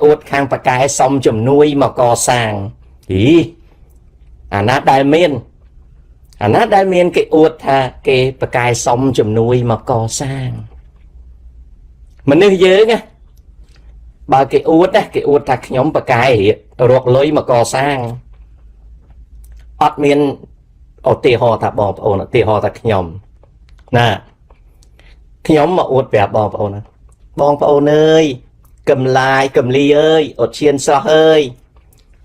អួតខាងបកែសុំជំនួយមកកសាងហីអាណាដែលមានអាណាដែលមានគេអួតថាគេបកែសុំជំនួយមកកសាងមនុស្សយើងណាបើគេអួតណាគេអួតថាខ្ញុំបកែរកលុយមកកសាងអត់មានឧទាហរណ៍ថាបងប្អូនឧទាហរណ៍ថាខ្ញុំណាខ្ញុំមកអួតប្រាប់បងប្អូនណាបងប្អូនអើយកំឡាយកំលីអើយអត់ឈានស្រស់អើយ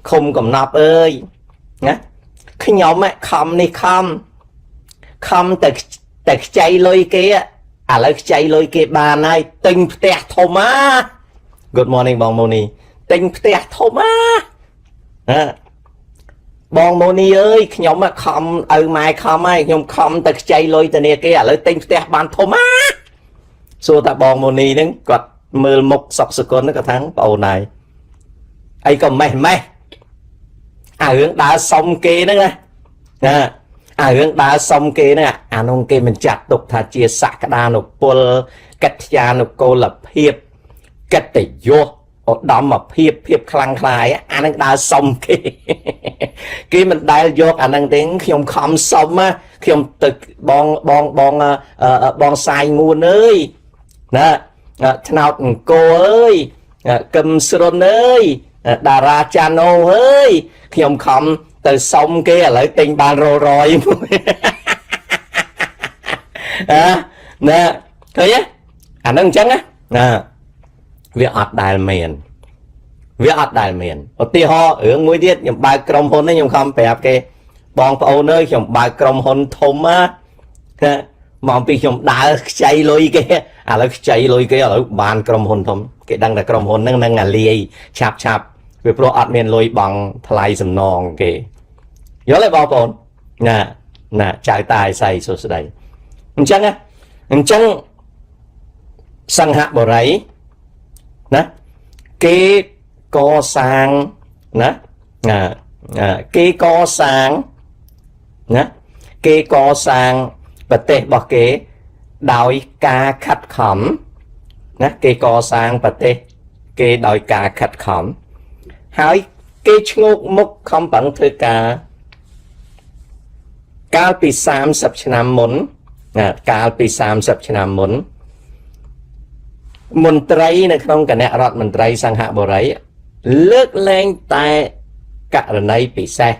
ឃុំកំណប់អើយណាខ្ញុំខំនេះខំខំតែតែខ្ចីលុយគេឥឡូវខ្ចីលុយគេបានហើយទិញផ្ទះធំអា Good morning បងម៉ូនីទិញផ្ទះធំអាណាបងម៉ូនីអើយខ្ញុំខំឪម៉ែខំហើយខ្ញុំខំទៅខ្ចីលុយធនាគារឥឡូវទិញផ្ទះបានធំអាសួរថាបងម៉ូនីហ្នឹងគាត់មើលមុខសុកសគុណហ្នឹងគាត់ថាប្អូនហើយអីក៏ម៉េះម៉េះអារឿងដើរសុំគេហ្នឹងណាណាអារឿងដើរសុំគេហ្នឹងអានោះគេមិនចាត់ទុកថាជាសក្តានុពលកិត្យានុកូលភាពកិត្តិយសឧត្តមភាពភាពខ្លាំងក្លាយអានឹងដើរសុំគេគេមិនដែលយកអានឹងទេខ្ញុំខំសុំណាខ្ញុំទៅបងបងបងបងសាយងួនអើយណាថ្នោតអង្គរអើយកឹមស្រុនអើយតារាចាណូអើយខ្ញុំខំទៅសុំគេឥឡូវទិញបានរយរយមួយអាណាឃើញទេអានឹងអញ្ចឹងណាណាវាអត់ដែលមានវាអត់ដែលមានឧទាហរណ៍រឿងមួយទៀតខ្ញុំបើកក្រុមហ៊ុននេះខ្ញុំខំប្រាប់គេបងប្អូនអើយខ្ញុំបើកក្រុមហ៊ុនធំណាមកពីខ្ញុំដើរខ្ចីលុយគេឥឡូវខ្ចីលុយគេឥឡូវបានក្រុមហ៊ុនធំគេដឹងតែក្រុមហ៊ុនហ្នឹងនឹងអាលាយឆាប់ឆាប់វាព្រោះអត់មានលុយបង់ថ្លៃសំណងគេយល់ទេបងប្អូនណាណាចៅតាយសៃសួស្ដីអញ្ចឹងអញ្ចឹងសង្ហបុរីណាគេកសាងណាគេកសាងណាគេកសាងប្រទេសរបស់គេដោយការខិតខំណាគេកសាងប្រទេសគេដោយការខិតខំហើយគេឈ្ងោកមុខខំប្រឹងធ្វើការកាលពី30ឆ្នាំមុនណាកាលពី30ឆ្នាំមុនមន្ត្រីនៅក្នុងគណៈរដ្ឋមន្ត្រីសង្ហបុរីលើកលែងតែករណីពិសេស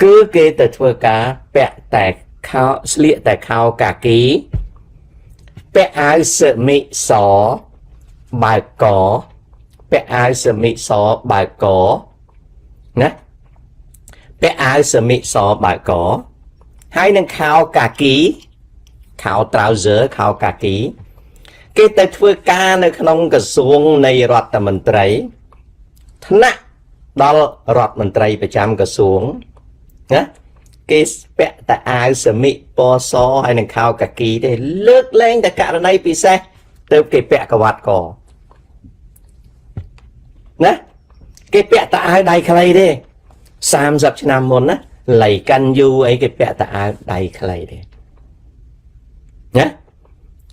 គឺគេទៅធ្វើការពាក់តែខោស្លៀកតែខោកាគីពាក់អាវសមិសបើកកពាក់អាវសមិសបើកកណាពាក់អាវសមិសបើកកហើយនឹងខោកាគីខោ trouser ខោកាគីគេទៅធ្វើការនៅក្នុងក្រសួងនៃរដ្ឋមន្ត្រីថ្នាក់ដល់រដ្ឋមន្ត្រីប្រចាំក្រសួងណាគេពាក់តែអាវសមិពណ៌សហើយនឹងខោកាគីទេលើកលែងតែករណីពិសេសទើបគេពាក់ក្រវ៉ាត់កណាគេពាក់តែអាវដៃខ្លីទេ30ឆ្នាំមុនណាលៃកាន់យូអីគេពាក់តែអាវដៃខ្លីទេណា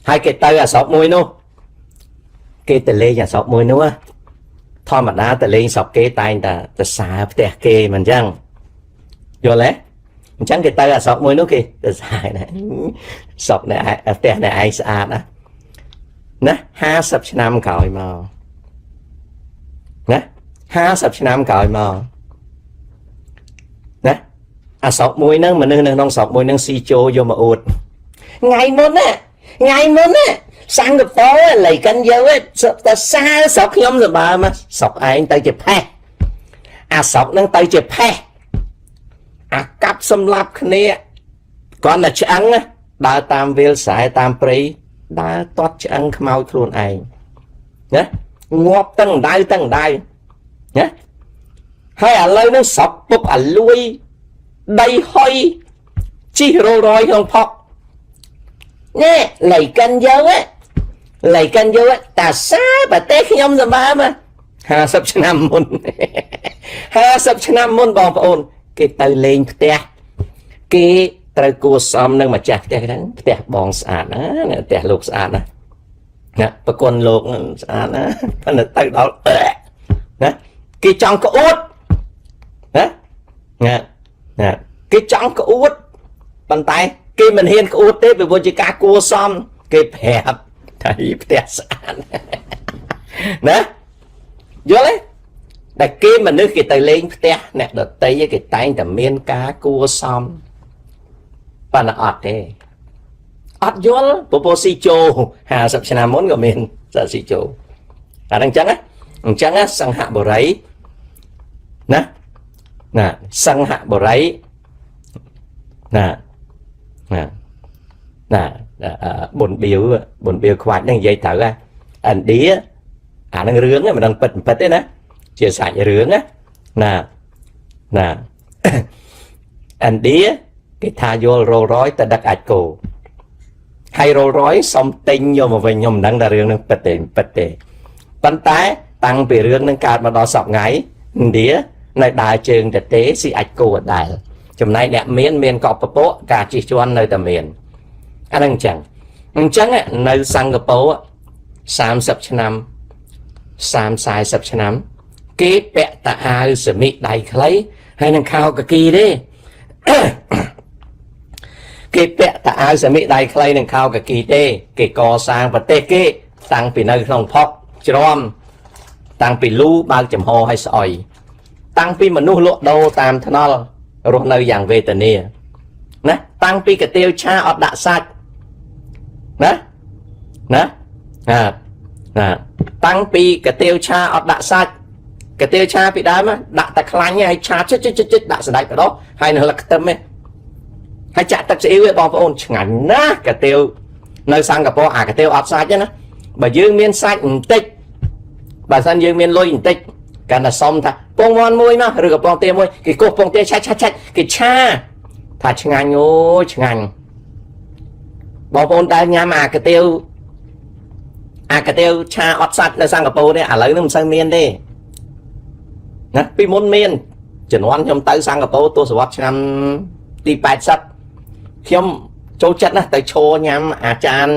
ហើយគេទៅអាស្រុកមួយនោះគេទៅលេងអាស្រុកមួយនោះធម្មតាទៅលេងស្រុកគេតែងតែទៅសារផ្ទះគេមិនអញ្ចឹងយល់ទេអញ្ចឹងគេទៅអាស្រុកមួយនោះគេទៅសារណាស្រុកអ្នកផ្ទះអ្នកឯងស្អាតណាណា50ឆ្នាំក្រោយមកណា50ឆ្នាំក្រោយមកណាអាស្រុកមួយហ្នឹងមនុស្សនៅក្នុងស្រុកមួយហ្នឹងស៊ីជោយកមកអួតថ្ងៃមុនណាថ្ងៃមុនណាសិង្ហបុរីលៃកិនយើតែសាស្រុកខ្ញុំសម្បើមកស្រុកឯងទៅជាផេះអាស្រុកហ្នឹងទៅជាផេះអាកាប់សម្លាប់គ្នាគាត់តែឆ្អឹងដើរតាមវាលស្រែតាមព្រៃដើរទាត់ឆ្អឹងខ្មោចខ្លួនឯងណាងាប់ទាំងដៅទាំងដៅណាហើយឥឡូវហ្នឹងស្រុកពុកអាលួយដីហុយជីកររយក្នុងផុកនេះលៃកិនយើលៃកិនយើតាសាប្រទេសខ្ញុំសម្បើមក50ឆ្នាំមុន50ឆ្នាំមុនបងប្អូនគេទៅលេងផ្ទះគេត្រូវគួសមនឹងម្ចាស់ផ្ទះហ្នឹងផ្ទះបងស្អាតណាផ្ទះលោកស្អាតណា ណាប្រគុណលោកស្អាតណាប៉ុន្តែទៅដល់ណាគេចង់ក្អួតណាណាណាគេចង់ក្អួតប៉ុន្តែគេមិនហ៊ានក្អួតទេពីព្រោះជាការគួសមគេប្រាប់ថាផ្ទះស្អាតណាយល់ទេដែលគេមនុស្សគេទៅលេងផ្ទះអ្នកដតីគេតែងតែមានការគួសមប៉ុន្តែអត់ទេអត់យល់ពពស៊ីជោ50ឆ្នាំមុនក៏មានសាស៊ីជោអាហ្នឹងអញ្ចឹងណាអញ្ចឹងសង្ហបុរីណាណាសង្ហបុរីណាណាណាបុនបៀវបុនបៀវខ្វាច់ហ្នឹងនិយាយត្រូវហ่ะឥណ្ឌាអាហ្នឹងរឿងមិនដឹងពិតពិតទេណាជាសាច់រឿងណាណាណាឥណ្ឌាគេថាយល់រលរយទៅដឹកអាចគោហើយរលរយសុំទិញយកមកវិញខ្ញុំមិនដឹងថារឿងហ្នឹងពិតទេពិតទេប៉ុន្តែតាំងពីរឿងហ្នឹងកើតមកដល់សប្ថ្ងៃឥណ្ឌានៅដើរជើងទៅទេស៊ីអាចគោអត់ដែលចំណែកអ្នកមានមានកប់ពពកការជិះជាន់នៅតែមានអាហ្នឹងអញ្ចឹងអញ្ចឹងនៅសិង្ហបុរី30ឆ្នាំ30 40ឆ្នាំគេពាក់តាអាវសមិដៃខ្លីហើយនឹងខោកាគីទេគេពាក់តាអាវសមិដៃខ្លីនឹងខោកាគីទេគេកសាងប្រទេសគេតាំងពីនៅក្នុងផុកជ្រាំតាំងពីលូបើកចំហឲ្យស្អុយតាំងពីមនុស្សលក់ដូរតាមថ្នល់រស់នៅយ៉ាងវេទនាណាតាំងពីកាទៀវឆាអត់ដាក់សាច់ណាណាណាណាតាំងពីកាទៀវឆាអត់ដាក់សាច់កាទៀវឆាពីដើមដាក់តែខ្លាញ់ហើយឆាជិចជិចជិចដាក់សណ្ដែកបដោះហើយនៅលឹកខ្ទឹមឯងហើយចាក់ទឹកស៊ីអ៊ីវឯងបងប្អូនឆ្ងាញ់ណាស់កាទៀវនៅសិង្ហបុរីអាកាទៀវអត់សាច់ទេណាបើយើងមានសាច់បន្តិចបើសិនយើងមានលុយបន្តិចកាន់តែសុំថាពងមាន់មួយមកឬក៏ពងទាមួយគេគោះពងទាឆាច់ឆាច់ឆាច់គេឆាថាឆ្ងាញ់អូឆ្ងាញ់បងប្អូនដែលញ៉ាំអាកាទៀវអាកាទៀវឆាអត់សាច់នៅសិង្ហបុរីនេះឥឡូវនេះមិនសូវមានទេណាពីមុនមានជំនាន់ខ្ញុំទៅសិង្ហបុរីទសវត្សឆ្នាំទី80ខ្ញុំចូលចិត្តណាស់ទៅឈរញ៉ាំអាចារ្យ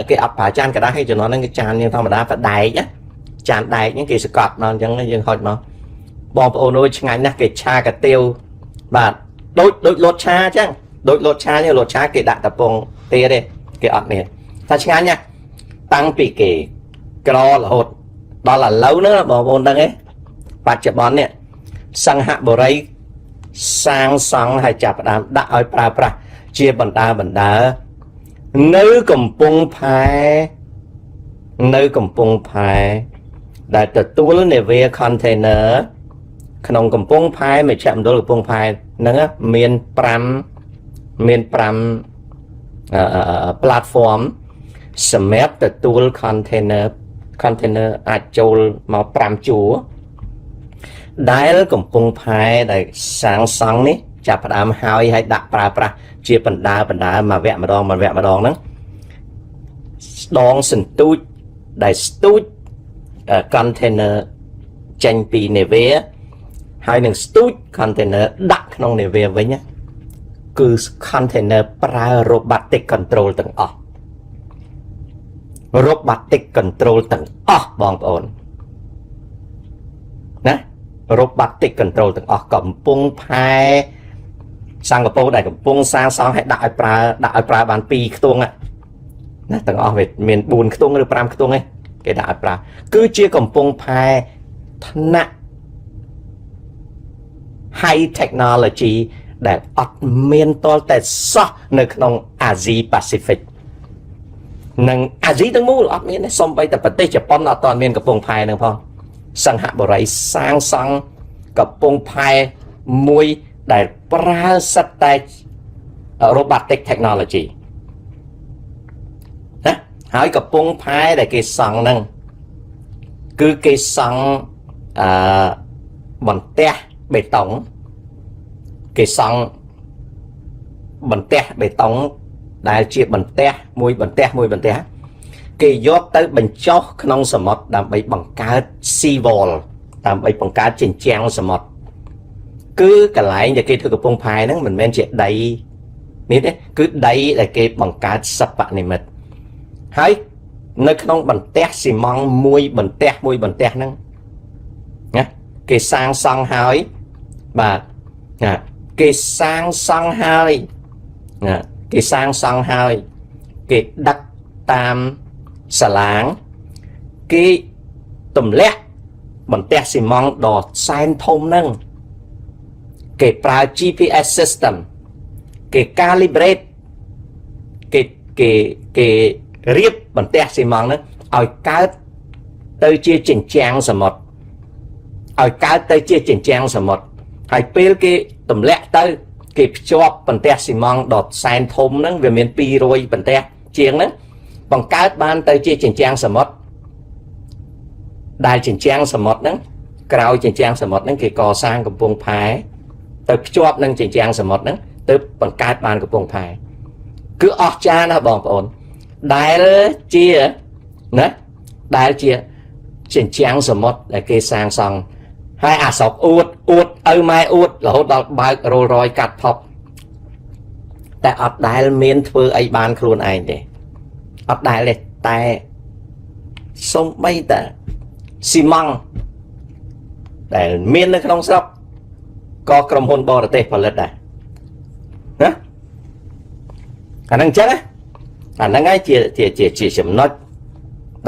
គេអត់ប្រើចានក្តារទេជំនាន់ហ្នឹងគេចានយើងធម្មតាបដែកណាចានដែកហ្នឹងគេសកត់មកអញ្ចឹងយើងហុចមកបងប្អូនអើយឆ្ងាញ់ណាស់គេឆាកាទៀវបាទដូចដូចលតឆាអញ្ចឹងដូចលតឆាអញ្ចឹងលតឆាគេដាក់តពងទាទេគេអត់មានថាឆ្ងាញ់ណាស់តាំងពីគេក្ររហូតដល់ឥឡូវហ្នឹងបងប្អូនដឹងទេបច្ចុប្បន្ននេះសង្ហបុរីសាងសង់ហើយចាប់ផ្ដើមដាក់ឲ្យប្រើប្រាស់ជាបណ្ដាបណ្ដានៅកំពង់ផែនៅកំពង់ផែដែលទទួលនាវា container ក្នុងកំពង់ផែមជ្ឈមណ្ឌលកំពង់ផែហ្នឹងមាន5មាន5អឺ platform សម្រាប់ទទួល container container អាចចូលមក5ជួរដែលកំពង់ផែដែលសាងសង់នេះចាប់ផ្ដើមហើយហើយដាក់ប្រើប្រាស់ជាបណ្ដាបណ្ដាមួយវគ្គម្ដងមួយវគ្គម្ដងហ្នឹងស្ដងសន្ទូចដែលស្ទូច container ចេញពីនាវាហើយនឹងស្ទូច container ដាក់ក្នុងនាវាវិញគឺ container ប្រើ robotic control ទាំងអស់ robotic control ទាំងអស់បងប្អូនណា robotic control ទាំងអស់កំពង់ផែសិង្ហបុរីដែលកំពុងសាងសង់ឲ្យដាក់ឲ្យប្រើដាក់ឲ្យប្រើបាន2ខ្ទង់ណាទាំងអស់វាមាន4ខ្ទង់ឬ5ខ្ទង់ឯងគេដាក់ឲ្យប្រើគឺជាកំពង់ផែថ្នាក់ high technology ដែលអត់មានតលតែសោះនៅក្នុងអាស៊ីប៉ាស៊ីហ្វិកនិងអាស៊ីទាំងមូលអត់មានទេសូម្បីតែប្រទេសជប៉ុនអត់ទាន់មានកំពង់ផែនឹងផងសង្ហបុរីសាងសង់កំពង់ផែមួយដែលប្រើសិតតែ robotic technology ណាហើយកំពង់ផែដែលគេសង់ហ្នឹងគឺគេសង់អឺបន្ទះបេតុងគេសង់បន្ទះបេតុងដែលជាបន្ទះមួយបន្ទះមួយបន្ទះគេយកទៅបញ្ចុះក្នុងសមុទ្រដើម្បីបង្កើត sea wall ដើម្បីបង្កើតជញ្ជាំងសមុទ្រគឺកន្លែងដែលគេធ្វើកំពង់ផែហ្នឹងមិនមែនជាដីនេះទេគឺដីដែលគេបង្កើតសិប្បនិមិត្តហើយ នៅក្នុងបន្ទះស៊ីម៉ង់មួយបន្ទះមួយបន្ទះហ្នឹងណាគេសាងសង់ហើយបាទណាគេសាងសង់ហើយណាគេសាងសង់ហើយគេដឹកតាមសាឡាងគេទម្លាក់បន្ទះស៊ីម៉ង់ដ៏សែនធំហ្នឹងគេប្រើ GPS system គេ calibrate គេរៀបបន្ទះស៊ីម៉ង់ហ្នឹងឲ្យកើតទៅជាជញ្ជាំងសមុទ្រឲ្យកើតទៅជាជញ្ជាំងសមុទ្រហើយពេលគេទម្លាក់ទៅគេភ្ជាប់បន្ទះស៊ីម៉ង់ដ៏សែនធំហ្នឹងវាមាន200បន្ទះជាងហ្នឹងបង្កើតបានទៅជាជញ្ជាំងសមុទ្រដែលជញ្ជាំងសមុទ្រហ្នឹងក្រោយជញ្ជាំងសមុទ្រហ្នឹងគេកសាងកំពង់ផែទៅភ្ជាប់នឹងជញ្ជាំងសមុទ្រហ្នឹងទៅបង្កើតបានកំពង់ផែគឺអស្ចារ្យណាស់បងប្អូនដែលជាណាដែលជាជញ្ជាំងសមុទ្រដែលគេសាងសង់ហើយអាស្រុកអួតអួតឪម៉ែអួតរហូតដល់បើករលរយកាត់ផប់តែអត់ដែលមានធ្វើអីបានខ្លួនឯងទេអត់ដែលទេតែសំបីតាស៊ីម៉ង់ដែលមាននៅក្នុងស្រុកក៏ក្រុមហ៊ុនបរទេសផលិតដែរណាអាហ្នឹងអញ្ចឹងណាអាហ្នឹងហើយជាជាជាជាចំណុច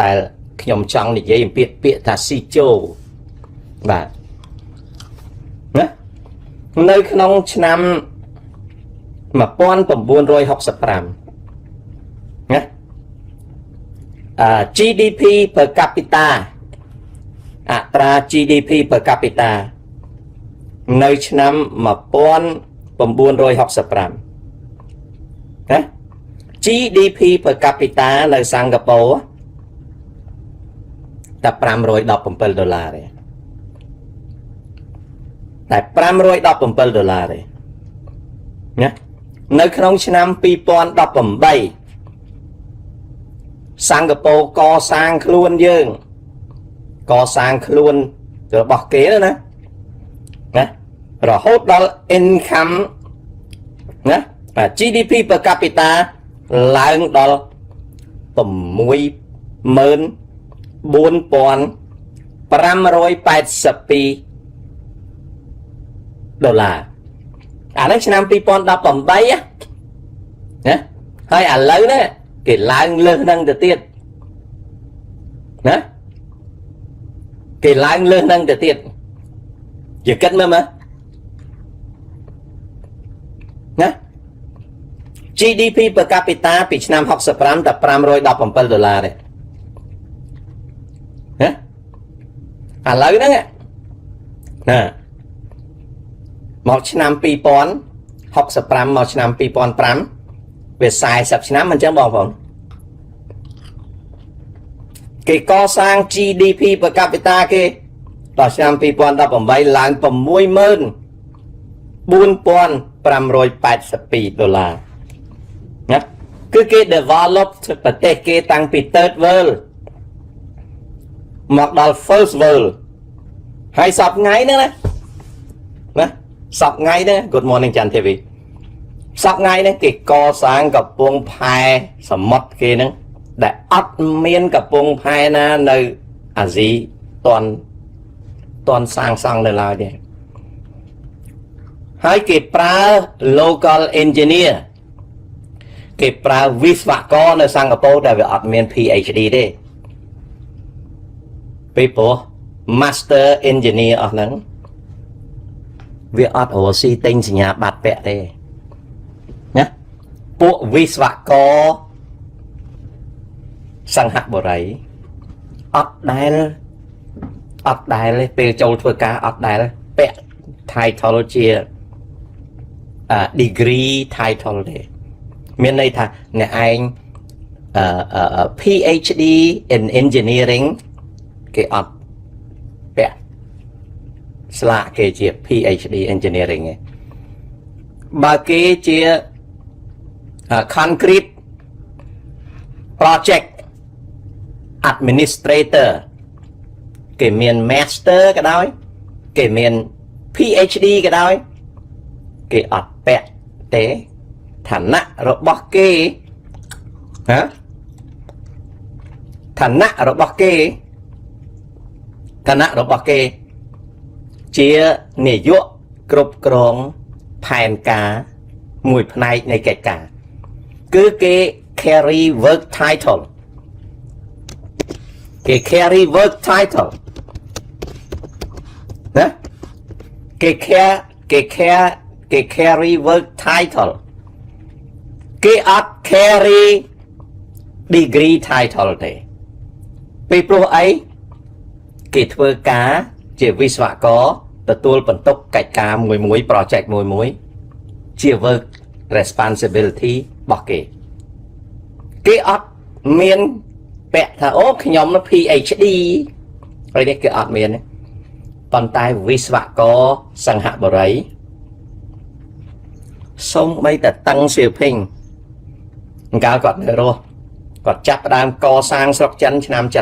ដែលខ្ញុំចង់និយាយអំពីពាក្យថាស៊ីជោបាទណានៅក្នុងឆ្នាំ1965ណា GDP per capita អត្រា GDP per capita នៅឆ្នាំ1965ណា GDP per capita នៅសិង្ហបុរីតែ517ដុល្លារទេតែ517ដុល្លារទេណានៅក្នុងឆ្នាំ2018សិង្ហបុរីកសាងខ្លួនយើងកសាងខ្លួនរបស់គេណាណារហូតដល់ income ណាបាទ GDP per capita ឡើងដល់64582ដុល្លារអានេះឆ្នាំ2018ណាហើយឥឡូវនេះគេឡើងលើសនឹងទៅទៀតណាគេឡើងលើសនឹងទៅទៀតជាគិតមើលមើលណា GDP per capita ពីឆ្នាំ65តែ517ដុល្លារទេណាឥឡូវហ្នឹងណាមកឆ្នាំ2065មកឆ្នាំ2005វា40ឆ្នាំមិនចឹងបងប្អូនគេកសាង GDP per capita គេដល់ឆ្នាំ2018ឡើង64582ដុល្លារណាគឺគេ develop ប្រទេសគេតាំងពី third world មកដល់ first world ហើយសប្ថ្ងៃហ្នឹងណាណាសប្ថ្ងៃហ្នឹង Good morning ច័ន្ទទេវីសប្ថ្ងៃហ្នឹងគេកសាងកំពង់ផែសមុទ្រគេហ្នឹងដែលអត់មានកំពង់ផែណានៅអាស៊ីតន់តន់សាងសង់នៅឡើយទេហើយគេប្រើ local engineer គេប្រើវិស្វករនៅសិង្ហបុរីដែលវាអត់មាន PhD ទេពីព្រោះ Master Engineer អស់ហ្នឹងវាអត់រកស៊ីទិញសញ្ញាបត្រពាក់ទេណាពួកវិស្វករសង្ហបុរីអត់ដែលអត់ដែលទេពេលចូលធ្វើការអត់ដែលពាក់ title ជា degree title ទេមានន័យថាអ្នកឯង PhD in engineering គេអត់ពាក់ស្លាកគេជា PhD engineering ទេបើគេជា concrete project administrator គេមាន master ក៏ដោយគេមាន PhD ក៏ដោយគេអត់ពាក់ទេឋានៈរបស់គេហ៎ ឋានៈរបស់គេឋានៈរបស់គេជានាយកគ្រប់គ្រងផែនការមួយផ្នែកនៃកិច្ចការគឺគេ carry work title គេ carry work title ណាគេ carry work title គេអត់ carry degree title ទេពីព្រោះអីគេធ្វើការជាវិស្វករទទួលបន្ទុកកិច្ចការមួយមួយ project មួយមួយជា work responsibility របស់គេគេអត់មានពាក់ថាអូខ្ញុំ PhD អីនេះគេអត់មានទេប៉ុន្តែវិស្វករសង្ហបុរីសូម្បីតែតឹងសៀវភីងកាលគាត់នៅរស់គាត់ចាប់ផ្ដើមកសាងស្រុកចិនឆ្នាំ78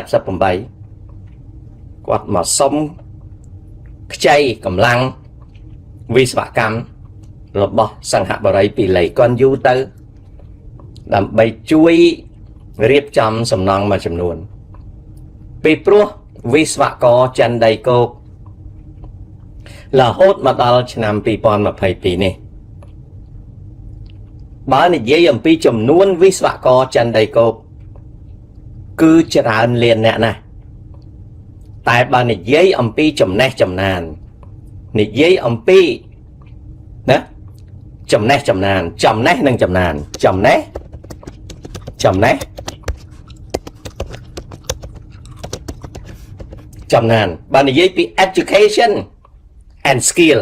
គាត់មកសុំខ្ចីកម្លាំងវិស្វកម្មរបស់សង្ហបុរីពីលីគាត់យូរទៅដើម្បីជួយរៀបចំសំណង់មួយចំនួនពីព្រោះវិស្វករចិនដីគោករហូតមកដល់ឆ្នាំ2022នេះបើនិយាយអំពីចំនួនវិស្វករចិនដីគោកគឺច្រើនលានអ្នកណាស់តែបើនិយាយអំពីចំណេះចំណាននិយាយអំពីណាចំណេះចំណានចំណេះនិងចំណានចំណេះចំណេះចំណានបើនិយាយពី education and skill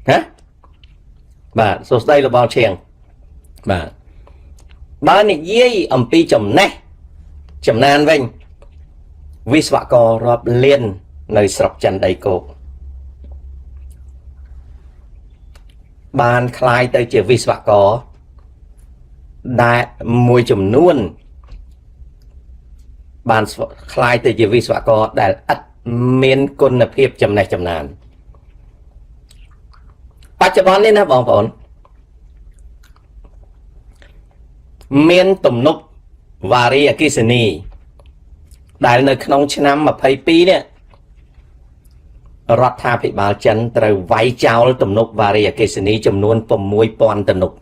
ណាបាទសួស្តីលោកបងឈៀងបាទបើនិយាយអំពីចំណេះចំណានវិញវិស្វកររាប់លាននៅស្រុកចិនដីគោកបានក្លាយទៅជាវិស្វករដែលមួយចំនួនបានក្លាយទៅជាវិស្វករដែលឥតមានគុណភាពចំណេះចំណានបច្ចុប្បន្ននេះណាបងប្អូនមានទំនប់វារីអគ្គិសនីដែលនៅក្នុងឆ្នាំ22នេះរដ្ឋាភិបាលចិនត្រូវវាយចោលទំនប់វារីអគ្គិសនីចំនួន6000ទំនប់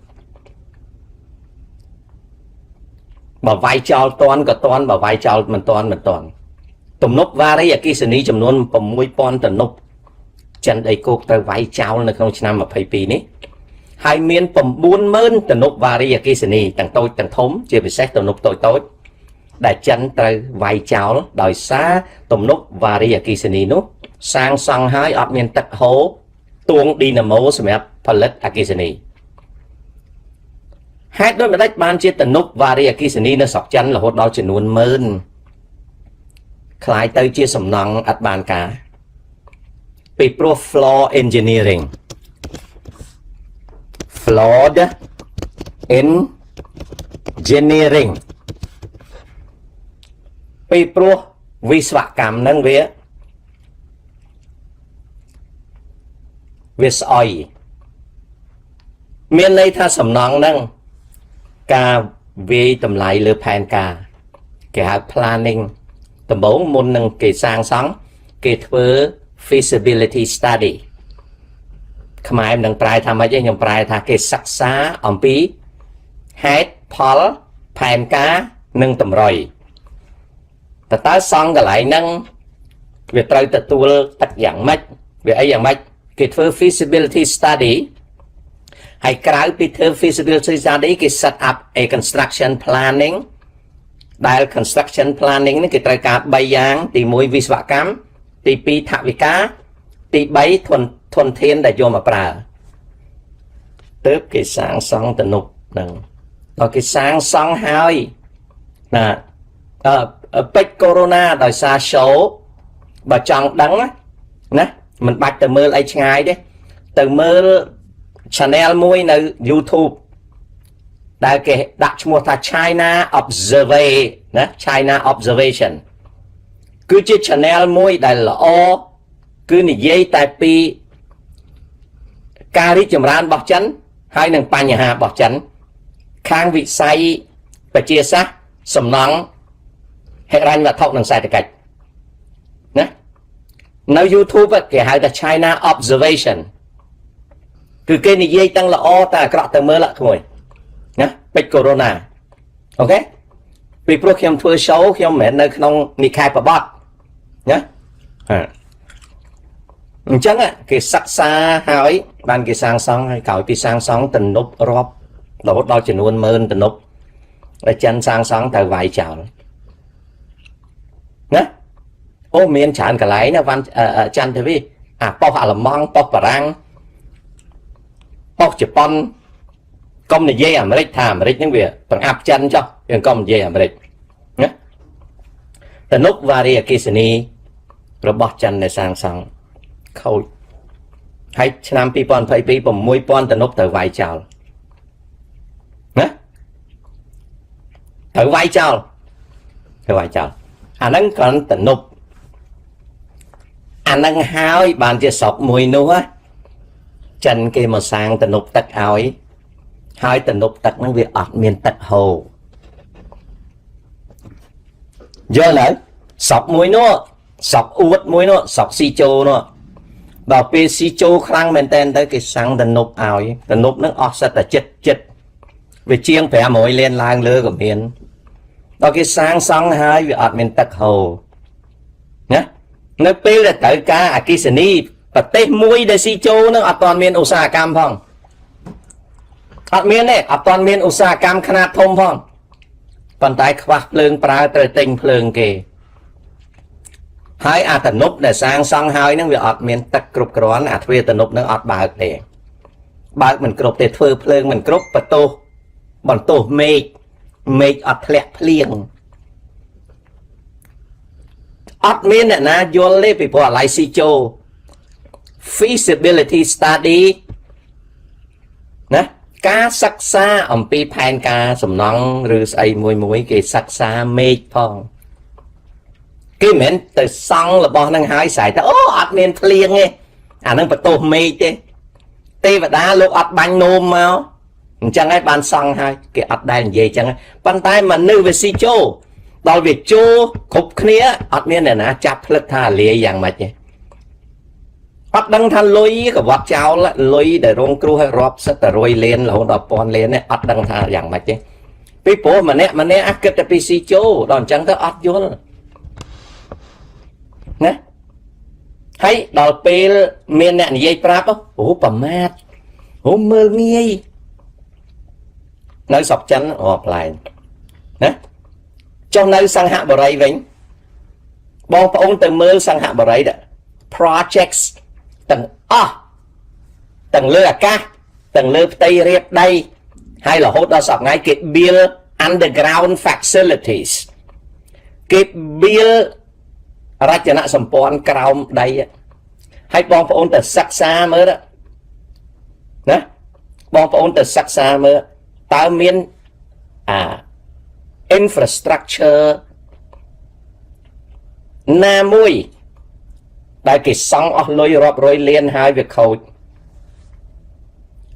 បើវាយចោលតាន់ក៏តាន់បើវាយចោលមិនតាន់មិនតាន់ទំនប់វារីអគ្គិសនីចំនួន6000ទំនប់ចិនដីគោកត្រូវវាយចោលនៅក្នុងឆ្នាំ22នេះហើយមាន90000ទំនប់វារីអគ្គិសនីទាំងតូចទាំងធំជាពិសេសទំនប់តូចតូចដែលចិនត្រូវវាយចោលដោយសារទំនប់វារីអគ្គិសនីនោះសាងសង់ហើយអត់មានទឹកហូរទួងឌីណាម៉ូសម្រាប់ផលិតអគ្គិសនីហេតុដូចម្ដេចបានជាទំនប់វារីអគ្គិសនីនៅស្រុកចិនរហូតដល់ចំនួនម៉ឺនក្លាយទៅជាសំណង់អត់បានការពីព្រោះ flaw engineering flawed engineering ពីព្រោះវិស្វកម្មហ្នឹងវាស្អុយមានន័យថាសំណង់ហ្នឹងការវាយតម្លៃលើផែនការគេហៅ planning ដំបូងមុននឹងគេសាងសង់គេធ្វើ feasibility study ខ្មែរមិននឹងប្រែថាម៉េចទេខ្ញុំប្រែថាគេសិក្សាអំពីហេតុផលផែនការនិងតម្រុយតើសង់កន្លែងហ្នឹងវាត្រូវទទួលទឹកយ៉ាងម៉េចវាអីយ៉ាងម៉េចគេធ្វើ feasibility study ហើយក្រៅពីធ្វើ feasibility study គេ set up a construction planning ដែល construction planning នេះគេត្រូវការ3យ៉ាងទី1វិស្វកម្មទី2ថវិកាទី3ធនធនធានដែលយកមកប្រើទើបគេសាងសង់ទំនប់ហ្នឹងដល់គេសាងសង់ហើយណាអឺពេជ្រកូវីដដោយសារ show បើចង់ដឹងណាមិនបាច់ទៅមើលអីឆ្ងាយទេទៅមើល channel មួយនៅ YouTube ដែលគេដាក់ឈ្មោះថា China Observe ណា China Observation គឺជា channel មួយដែលល្អគឺនិយាយតែពីការរីកចម្រើនរបស់ចិនហើយនិងបញ្ហារបស់ចិនខាងវិស័យបជាសាស្ត្រសំណង់ ហិរញ្ញវត្ថុនិងសេដ្ឋកិច្ចណានៅ YouTube គេហៅថា China Observation គឺគេនិយាយទាំងល្អតែអាក្រក់ទៅមើលក្មួយណាពេជ្រកូវីដ OK ពីព្រោះខ្ញុំធ្វើ show ខ្ញុំមិនមែននៅក្នុងនិកាយប្របត្តិណាហាអញ្ចឹងគេសិក្សាហើយបានគេសាងសង់ហើយក្រោយពីសាងសង់ទំនប់រាប់រហូតដល់ចំនួនម៉ឺនទំនប់ដែលចិនសាងសង់ត្រូវវាយចោលណាអូមានច្រើនកន្លែងណាវ៉ាន់ចន្ទធីវីអាប៉ុស្តិ៍អាល្លឺម៉ង់ប៉ុស្តិ៍បារាំងប៉ុស្តិ៍ជប៉ុនកុំនិយាយអាមេរិកថាអាមេរិកហ្នឹងវាបង្អាប់ចិនចុះយើងកុំនិយាយអាមេរិកណាទំនប់វារីអគ្គិសនីរបស់ចិនដែលសាងសង់ខូចហើយឆ្នាំ2022 6000ទំនប់ត្រូវវាយចោលណាត្រូវវាយចោលត្រូវវាយចោលអាហ្នឹងគ្រាន់ទំនប់អាហ្នឹងហើយបានជាស្រុកមួយនោះចិនគេមកសាងទំនប់ទឹកឲ្យហើយទំនប់ទឹកហ្នឹងវាអត់មានទឹកហូរយល់ហើយស្រុកមួយនោះស្រុកអួតមួយនោះស្រុកស៊ីជោនោះដល់ពេលស៊ីជោខ្លាំងមែនតើទៅគេសាំងទំនប់ឲ្យទំនប់ហ្នឹងអស់សិតតែចិត្តចិត្តវាជាង500លានឡើងលើក៏មានដល់គេសាងសង់ហើយវាអត់មានទឹកហូរណានៅពេលដែលត្រូវការអគ្គិសនីប្រទេសមួយដែលស៊ីជោនឹងអត់ទាន់មានឧស្សាហកម្មផងអត់មានទេអត់ទាន់មានឧស្សាហកម្មខ្នាតធំផងប៉ុន្តែខ្វះភ្លើងប្រើត្រូវទិញភ្លើងគេហើយអាទំនប់ដែលសាងសង់ហើយនឹងវាអត់មានទឹកគ្រប់គ្រាន់អាទ្វារទំនប់នឹងអត់បើកទេបើកមិនគ្រប់ទេធ្វើភ្លើងមិនគ្រប់បន្ទោសបន្ទោសមេឃមេឃអត់ធ្លាក់ភ្លៀងអត់មានអ្នកណាយល់ទេពីព្រោះអាឡ័យស៊ីជោ feasibility study ណាការសិក្សាអំពីផែនការសំណង់ឬស្អីមួយមួយគេសិក្សាមេឃផងគេមិនមែនទៅសង់របស់នឹងហើយស្រែកទៅអូអត់មានភ្លៀងទេអានឹងបន្ទោសមេឃទេទេវតាលោកអត់បាញ់នោមមកអញ្ចឹងហើយបានសង់ហើយគេអត់ដែលនិយាយអញ្ចឹងប៉ុន្តែមនុស្សវាស៊ីជោដល់វាជោគ្រប់គ្នាអត់មានអ្នកណាចាប់ផ្លឹកថាលាយយ៉ាងម៉េចទេអត់ដឹងថាលុយកវត្តចោលលុយដែលរងគ្រោះឲ្យរាប់សិតតែរយលានរហូតដល់ពាន់លាននេះអត់ដឹងថាយ៉ាងម៉េចទេពីព្រោះម្នាក់ម្នាក់គិតតែពីស៊ីជោដល់អញ្ចឹងទៅអត់យល់ណាហើយដល់ពេលមានអ្នកនិយាយប្រាប់អូប្រមាថអូមើលងាយនៅស្រុកចិនរាប់ឡែងណាចុះនៅសង្ហបុរីវិញបងប្អូនទៅមើលសង្ហបុរី projects ទាំងអស់ទាំងលើអាកាសទាំងលើផ្ទៃរាបដីហើយរហូតដល់សប្តាហ៍ថ្ងៃគេ build underground facilities គេ build រចនាសម្ព័ន្ធក្រោមដីហើយបងប្អូនទៅសិក្សាមើលណាបងប្អូនទៅសិក្សាមើលតើមានអា infrastructure ណាមួយដែលគេសង់អស់លុយរាប់រយលានហើយវាខូច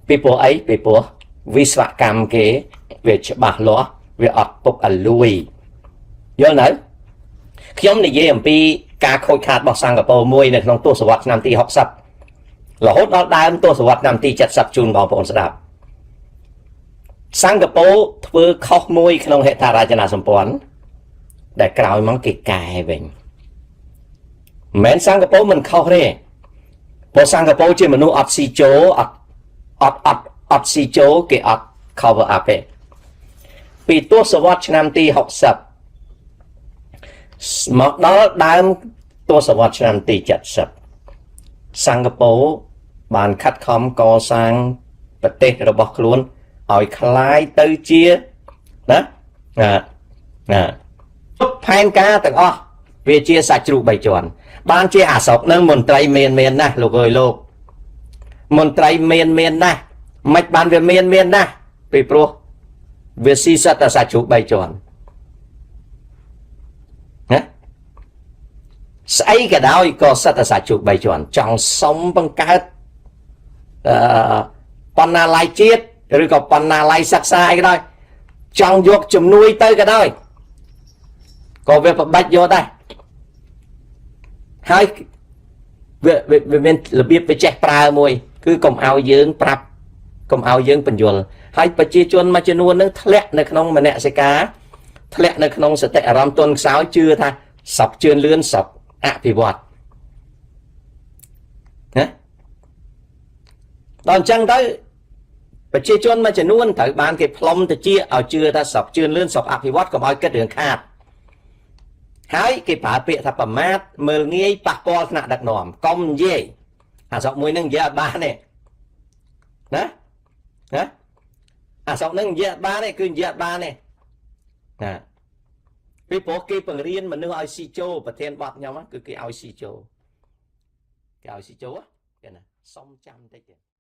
ពីព្រោះអីពីព្រោះវិស្វកម្មគេវាច្បាស់លាស់វាអត់ពុកអលួយយល់នៅខ្ញុំនិយាយអំពីការខូចខាតរបស់សិង្ហបុរីមួយនៅក្នុងទសវត្សរ៍ឆ្នាំទី60រហូតដល់ដើមទសវត្សរ៍ឆ្នាំទី70ជូនបងប្អូនស្ដាប់សិង្ហបុរីធ្វើខុសមួយក្នុងហេដ្ឋារចនាសម្ព័ន្ធដែលក្រោយមកគេកែវិញមិនមែនសិង្ហបុរីមិនខុសទេព្រោះសិង្ហបុរីជាមនុស្សអត់ស៊ីជោអត់អត់អត់អត់ស៊ីជោគេអត់ cover up ទេពីទសវត្សរ៍ឆ្នាំទី60មកដល់ដើមទសវត្សរ៍ឆ្នាំទី70សិង្ហបុរីបានខិតខំកសាងប្រទេសរបស់ខ្លួនឲ្យក្លាយទៅជាណាណាណាផែនការទាំងអស់វាជាសាច់ជ្រូកបីជាន់បានជាអាស្រុកនឹងមន្ត្រីមានមានណាស់លោកអើយលោកមន្ត្រីមានមានណាស់មិនបានវាមានមានណាស់ពីព្រោះវាស៊ីសត្វតែសាច់ជ្រូកបីជាន់ណាស្អីក៏ដោយក៏សិតតែសាច់ជ្រូកបីជាន់ចង់សុំបង្កើតអឺបណ្ណាល័យជាតិឬក៏បណ្ណាល័យសិក្សាអីក៏ដោយចង់យកជំនួយទៅក៏ដោយ ក៏វាប្របាច់យកដែរហើយវាវាមានរបៀបវាចេះប្រើមួយ គឺកុំឲ្យយើងប្រាប់កុំឲ្យយើងបញ្យលហើយប្រជាជនមួយចំនួននឹងធ្លាក់នៅក្នុងមនសិការធ្លាក់នៅក្នុងសតិអារម្មណ៍ទន់ខ្សោយជឿថាសពជឿនលឿនសពអភិវឌ្ឍណាដល់អញ្ចឹងទៅប្រជាជនមួយចំនួនត្រូវបានគេផ្លុំទៅជាឲ្យជឿថាសពជឿនលឿនសពអភិវឌ្ឍកុំឲ្យគិតរឿងខាតហើយគេប្រើពាក្យថាប្រមាថមើលងាយប៉ះពាល់ថ្នាក់ដឹកនាំកុំនិយាយអាស្រុកមួយនឹងនិយាយអត់បានទេណាណាអាស្រុកនឹងនិយាយអត់បានទេគឺនិយាយអត់បានទេណាពីព្រោះគេបង្រៀនមនុស្សឲ្យស៊ីជោប្រធានបទខ្ញុំគឺគេឲ្យស៊ីជោគេឲ្យស៊ីជោគេណាសុំចាំតិចទៀត។